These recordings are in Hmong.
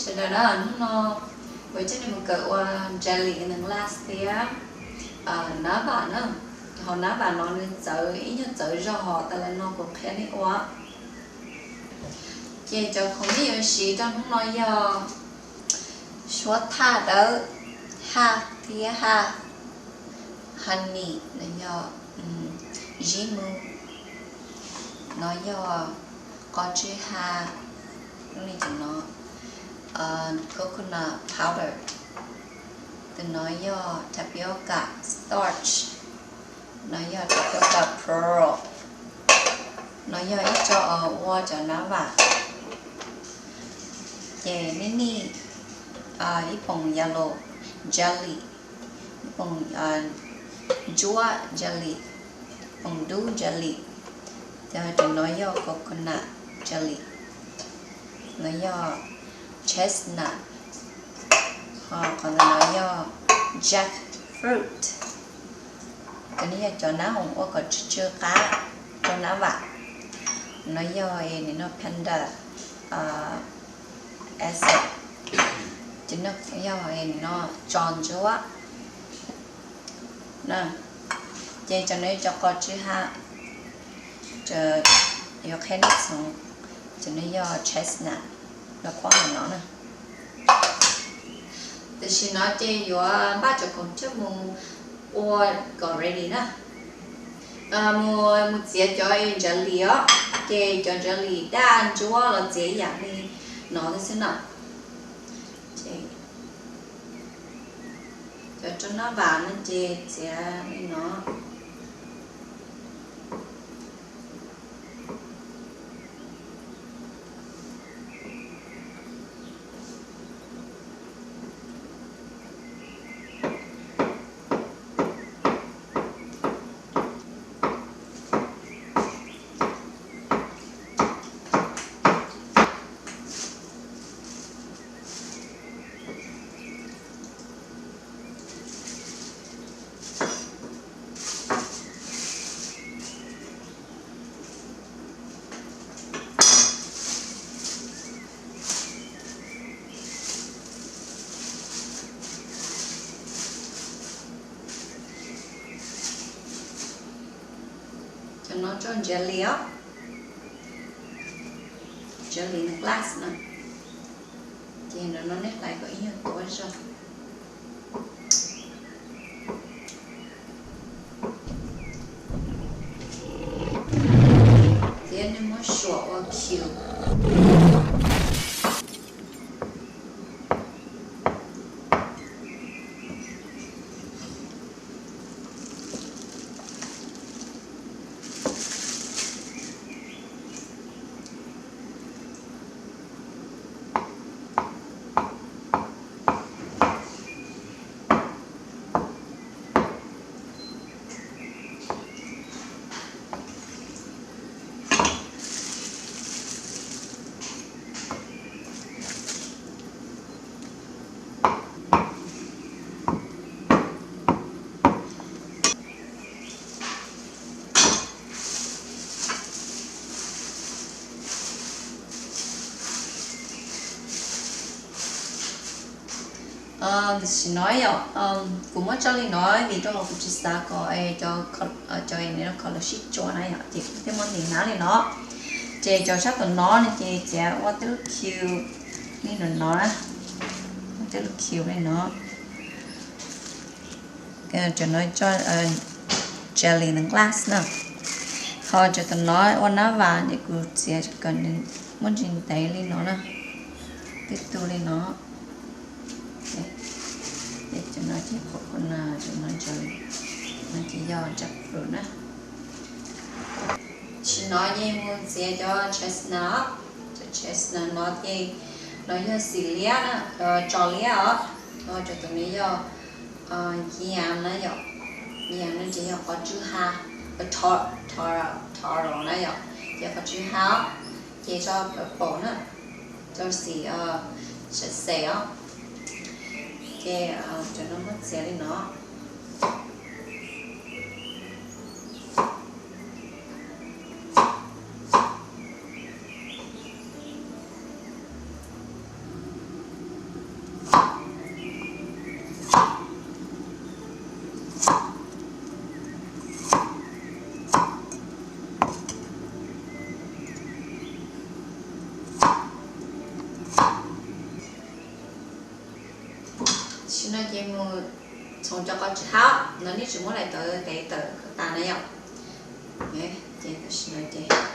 Sawv daws na, hnub no kuv coj nej mus kawm ua jelly in the glass thiab nab vam na. Ho nab vam no nws txawv ib nyuag txawv zog, ho tas los no kuv qhia nej ua. Ces cov khoom nej yuav siv rau hnub no yog suab thaj dawb, haj thiab haj, honey no yog zib mu, no yog qos tsw ha, li no, coconut powder, tus no yog tapioca starch, no yog tapioca pearl, no yog ib co ua cov nab vam. Ces nej nij ib poom yellow jelly, ib poom ntsuab jelly, poom dub jelly. Ces tus no yog coconut jelly, no yog chestnut, ho qhov ntawm no yog jackfruit. Cov no yog cov nab hoom ua kom tsw tsw qab rau nab vam. No yog nim no panda acid, ces no yog nim no tso ntsuab. Ces cov no yog cov qos tsw ha, yuav qhia nej txhoov. Cov no yog chestnut, los qhuab hauv no na. Tam sim no ces yuav npaj cov khoom coj mus ua kom ready na. Mus, mus txiav cov jelly os, ces cov jelly daj ntsuab los txiav ib yam li no xwb na. Cov rau nab vam no ces txiav li no. Cov no tso jelly os, jelly glass no. Ces no nej hlais kom ib nyuag tuav zog. Thiab nej muab suam ua cube. Tam sim no yom, kuv muab tso li no vim rau qhov kuv tsis xav kom cov, cov no kom lawv sib tsua na yom, ces kuv thiaj muab ntim hnab li no. Ces cov sab tom no no ces txiav ua tej lub cube li no no, ua tej lub cube li no. Cov no tso jelly glass na. Ho cov tom no ua nab vas ces kuv txiav kom nws muaj ntsis ntev li no na, twb tu li no. Cov no ces qhuav qhuav na, cov no jelly, no ces yog jackfruit na. Tam sim no ces mus txiav cov chestnut, cov chestnut no ces no yog xim liab na, tso liab os. Ho cov tom no yog yam na yom, yam no ces yog qos tsw ha, taro na yom, ces qos tsw ha os, ces tso purple na, tso xim xav xes os. Ces cov no muab txiav li no. Mus txhoov cov qos tsis hab no, nej tsis muab lais tawv tes tawm kom tas na yom. Ces tam sim no ces Tam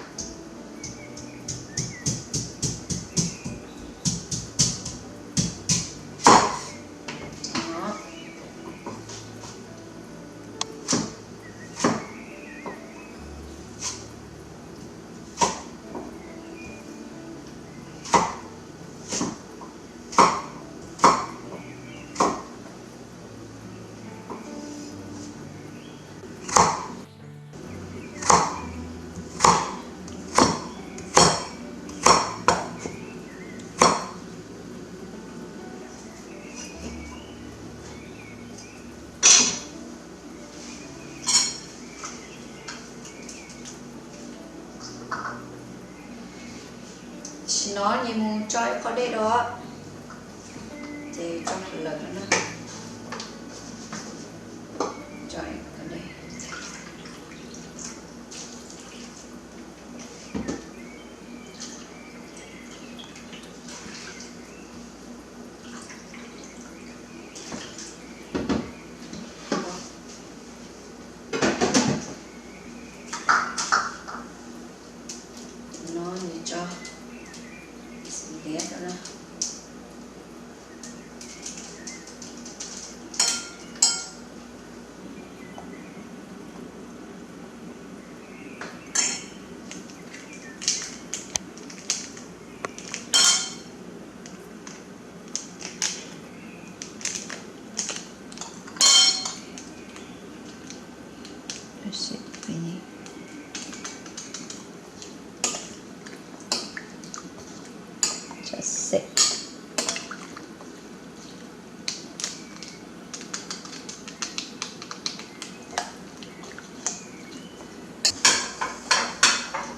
sim no ces mus tso ib qho dej rau, ces tso lawm no na. Tso ib qho dej. No ces tso xim ntiav rau na.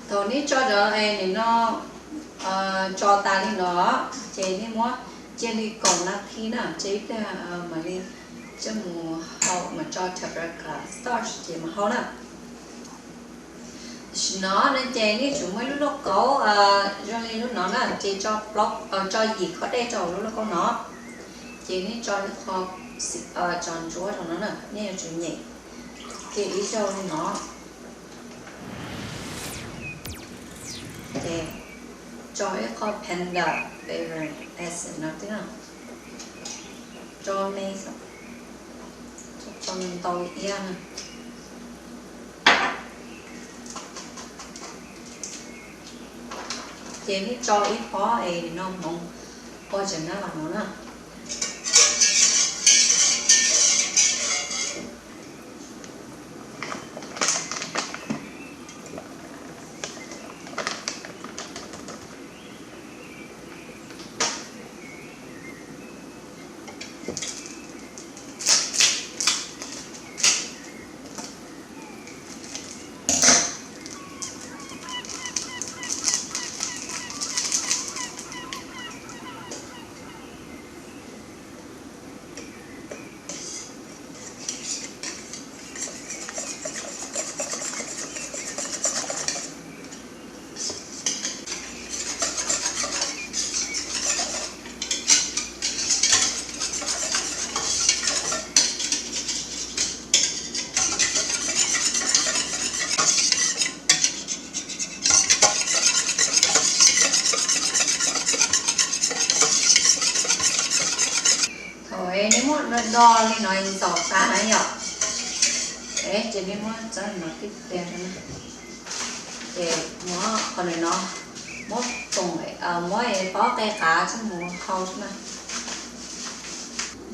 Thaum nej tso cov nim no tso tas li no, ces nej muab cia li kaum nas this na, ces ib pliag mam li coj mus hau, mas tso thav ra klas starch ces mas hau na. Tam sim no no ces nej tsum muaj ib lub lauj kaub zoo li lub no na, ces tso yim khob dej rau hauv lub lauj kaub no, ces nej tso ib qho txos ntsuab rau no na, nej yuav tsum nyem kiag ib zaug li no. Ces tso ib qho panda flavor essence no thiab, tso me, tso ntau iab na. Ces nej tso ib pob es no hmoov ua tseem nab vas no na. Thaum nej muab do li no ntxaum tas na yom, ces nej muab txawb no tib pliag, ces muab qhov no, muab, muab pob qe qav coj mus hau xwb na.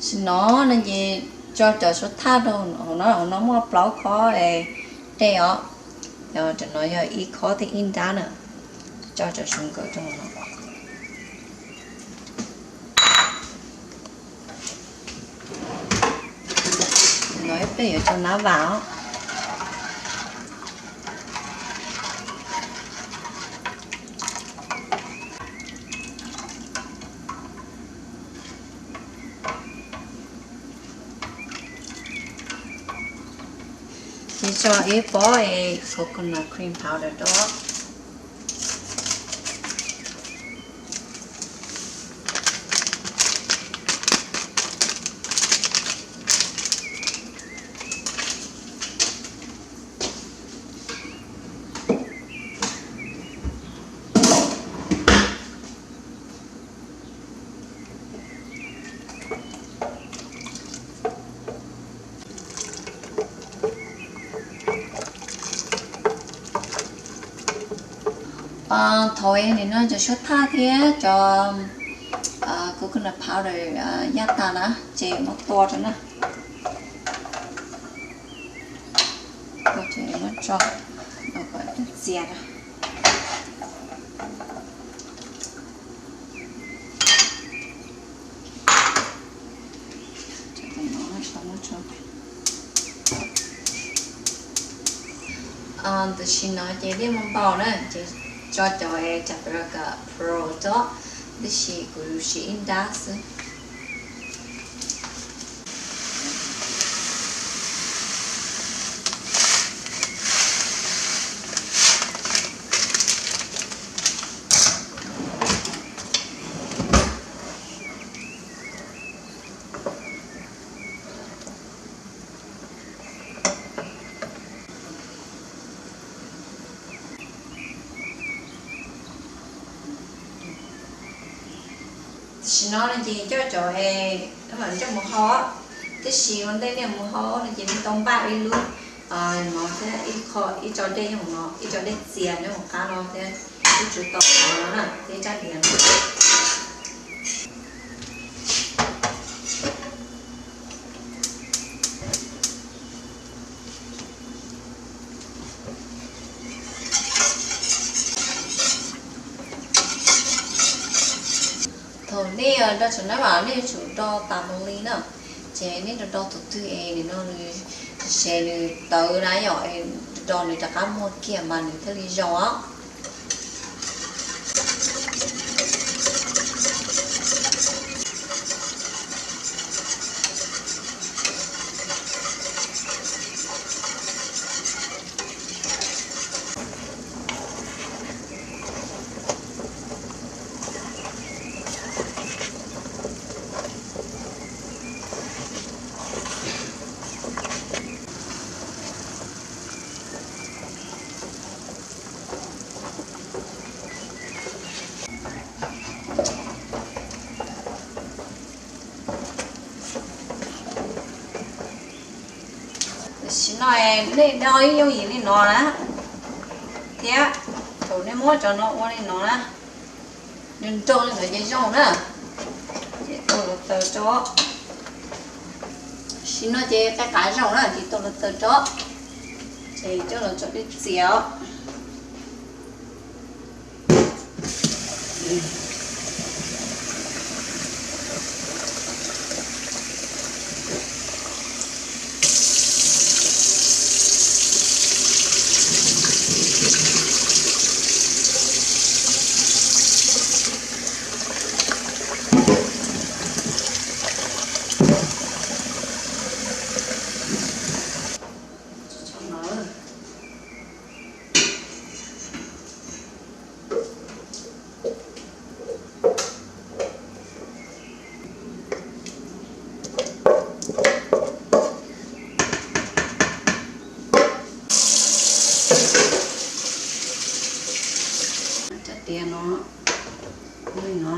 Tam sim no no ces tso cov suav thaj rau hauv no, hauv no muaj plaub khob dej os, cov no yog ib khob thiab ib nrab na, tso cov suav nkawd rau hauv no. No ib pliag yuav tso nab vas os. Ces tso ib pob coconut cream powder rau. Thaum nim no cov suab thaj thiab cov coconut powder yaj tas na, ces muab tua rau na. Muab tso, txias. Tam sim no ces dej muaj npaum na, ces tso cov es cov Pro tso, tab sis kuv siv ib nrab xwb. Tam sim no no ces coj cov es nroj mus hau, tab sis ua ntej nej mus hau no ces nej tau npaj ib lub no thiab ib qho, ib co dej nyob hauv no, ib co dej txias nyob hauv qab no thiab ib tswv tau no na thiab rab diav no. Thaum nej do tsav nab vam nej yuav tsum do tas mus li na, ces nej do do tus twg es nim no nws ze nws tawv na yom, do nws rov qab muag kiag mas nws thiaj li zoo os. Tam sim no nej do ib yooj yim li no na, thiab thaum nej muab cov no ua li no na, nws nrog li ntawd ces zoo na, ces tuaj los taws rau. Tam sim no ces qab qab zoo na ces tuaj los taws rau, ces coj los tso dej txias os. Cov tiav no, no.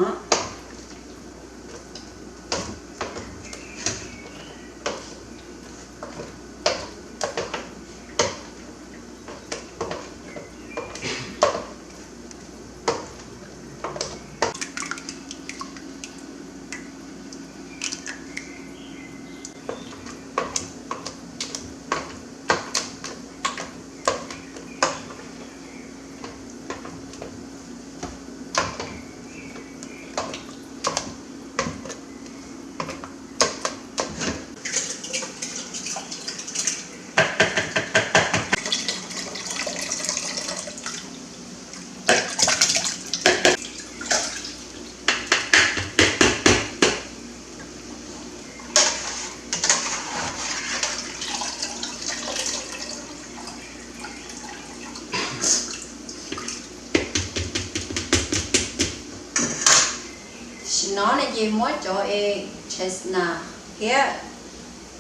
Tam sim no ne ces muab cov es chestnut thiab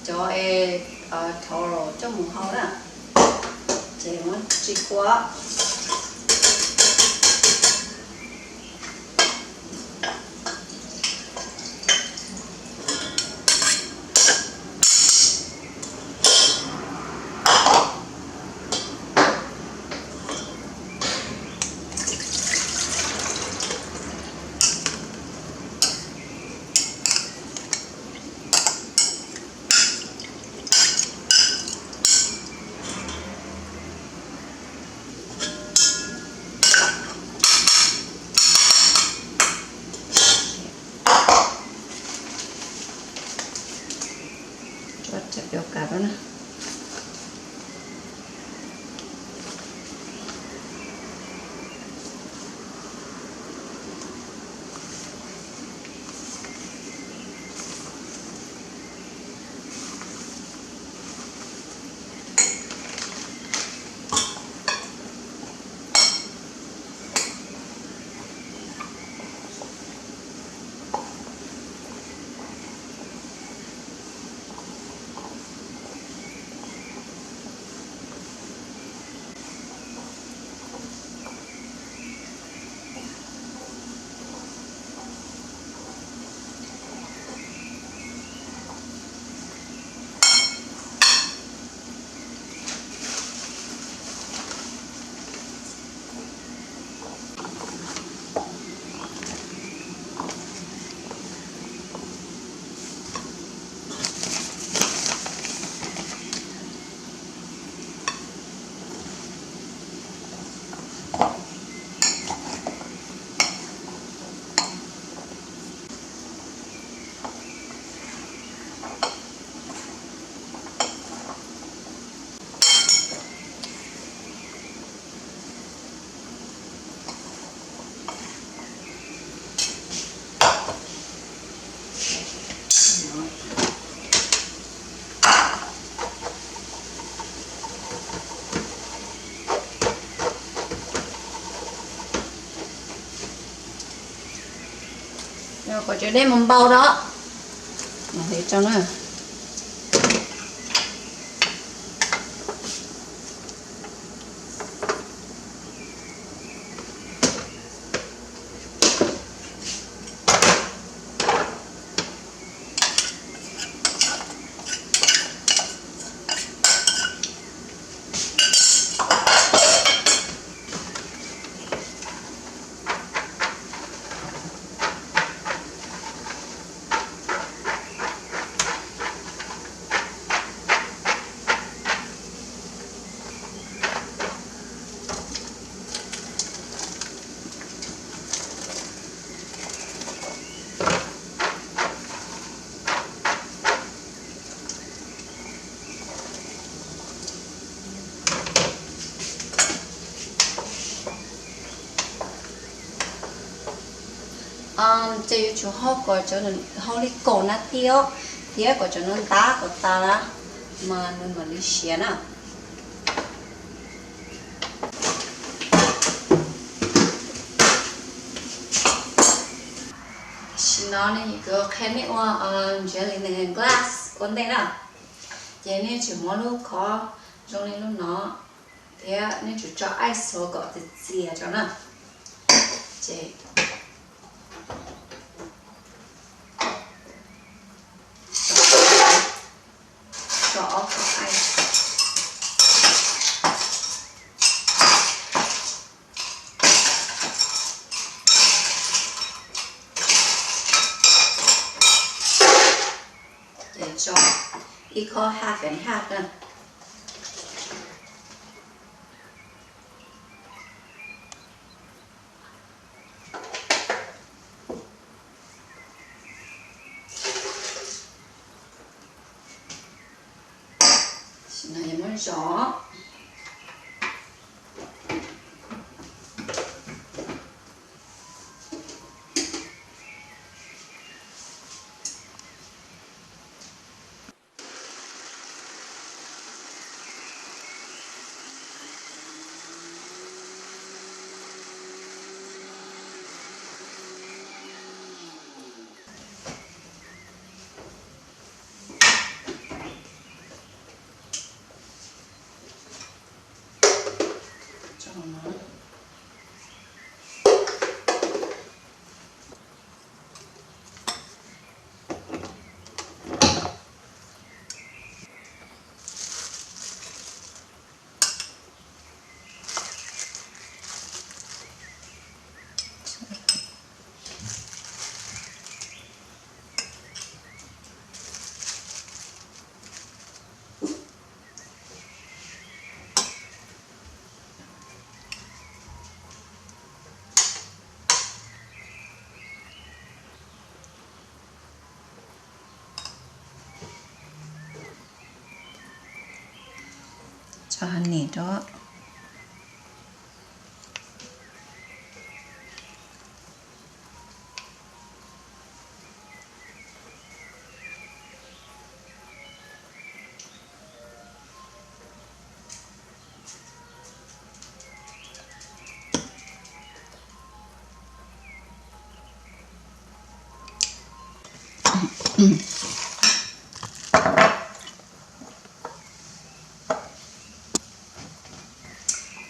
cov es taro coj mus hau na, ces muab tsis kua. Cov cau kav rau na. Kom cov dej mus npau rau. Ces yuav tsum hau kom cov, hau li kaum nas this thiab kom cov no ntab kom tas lawm mas nws mam li siav na. Tam sim no ne kuv qhia nej ua jelly glass ua ntej na. Ces nej tsum muab lub khob zoo li lub no thiab nej tsum tso ice kom txias txias rau na. Ces tso ob khob ice. Ces tso ib khob half and half na. Tam sim no yuav muab zom. Txog ha nim rau.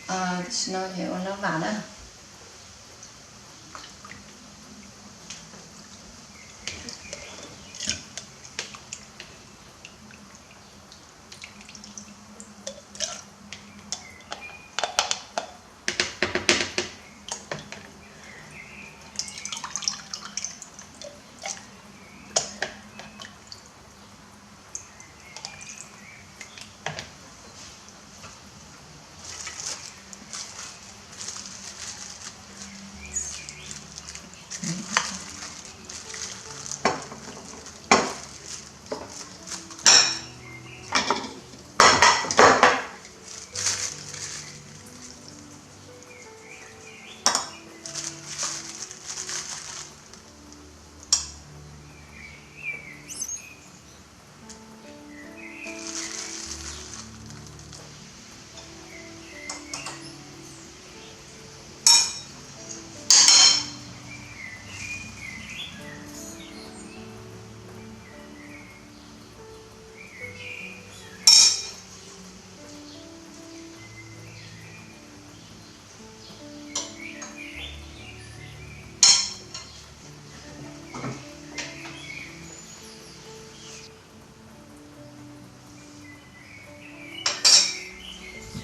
Tam sim no ces ua nab vam na.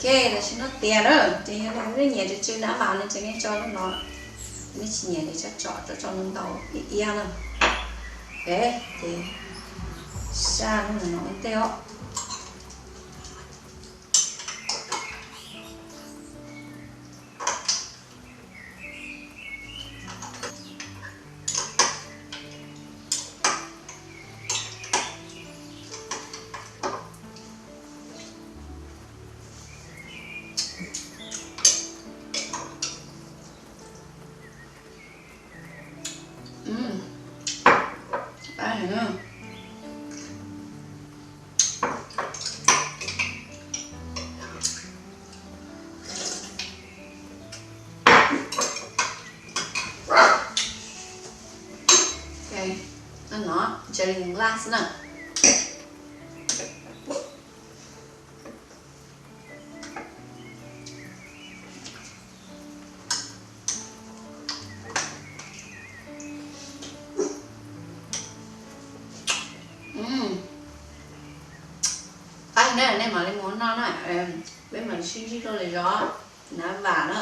Ok, tam sim no tiav lawm ces yog nej nyiam tsw tsw nab vam no ces nej tso lub no, nej tsis nyiam ces tso tso tso ntau ntau ib iab na. Ok, ces saj lub no ua ntej os. No, no, jelly glass na. Qab na, nej mam li mus noj na. Peb mam li sib ntsib dua lwm zaus. Nab vam na.